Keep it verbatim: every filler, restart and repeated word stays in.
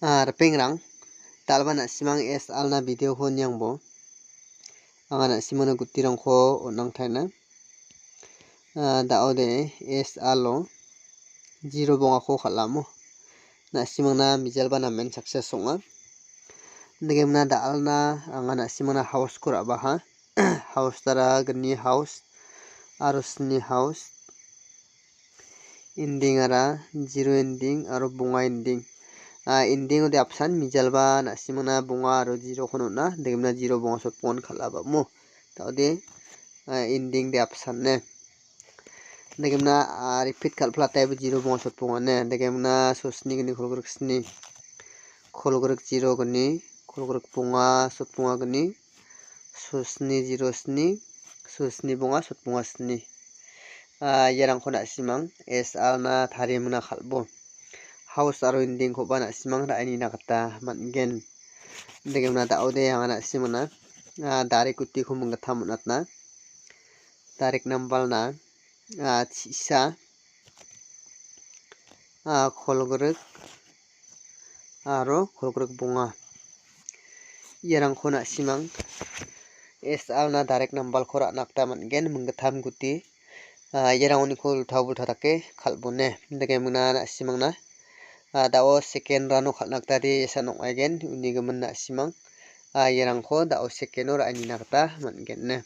Ah, ripengrang, dal·ba na·simang S R na video-ko niangbo. Anga na·simangna gutirangko on·angtaina. Ah, da·ode S R-o zero bongako kal·amo. Na·simangna mijalba namen success ong·a. Nikemna da·alna anga na·simangna house-ko ra·baha. House tara gni house aro sni house. Ending-ara zero ending aro bonga ending. Ah, ending-ode apsan mijalba na·simangna bonga aro zero-ko on·a. Nikemna zero bonga sotbongan kal·abamo. Da·ode, ah, ending de apsan ne. Nikemna, ah, repeat kal·plataibo zero bonga sotbonga ne. Nikemna sosni gni kolgrik sni. Kolgrik zero gni, kolgrik bonga sotbonga gni. Sosni zero sni, sosni bonga sotbonga sni. Ah, iarangko na·simang S R na tariemingna kal·bo. House aro ending-koba na·simang ra·e nina gita man·gen. Nikemna da·ode anga na·simangna, ah, darek gutiko minggittam on·atna. Darek nambalna, ah, chisa, ah, kolgrik aro kolgrik bonga. Iarangko na·simang S R na darek nambalko ra·na gita man·gen, minggittam guti. Ah, iarang oniko ulta bulta dake kal·bone. Nikemna na·simangna, ah, da·o second round-o kal·na gita de esa nong·aigen, unigimin na·simang, ah, iarangko da·o second-o ra·e nina gita man·gen ne.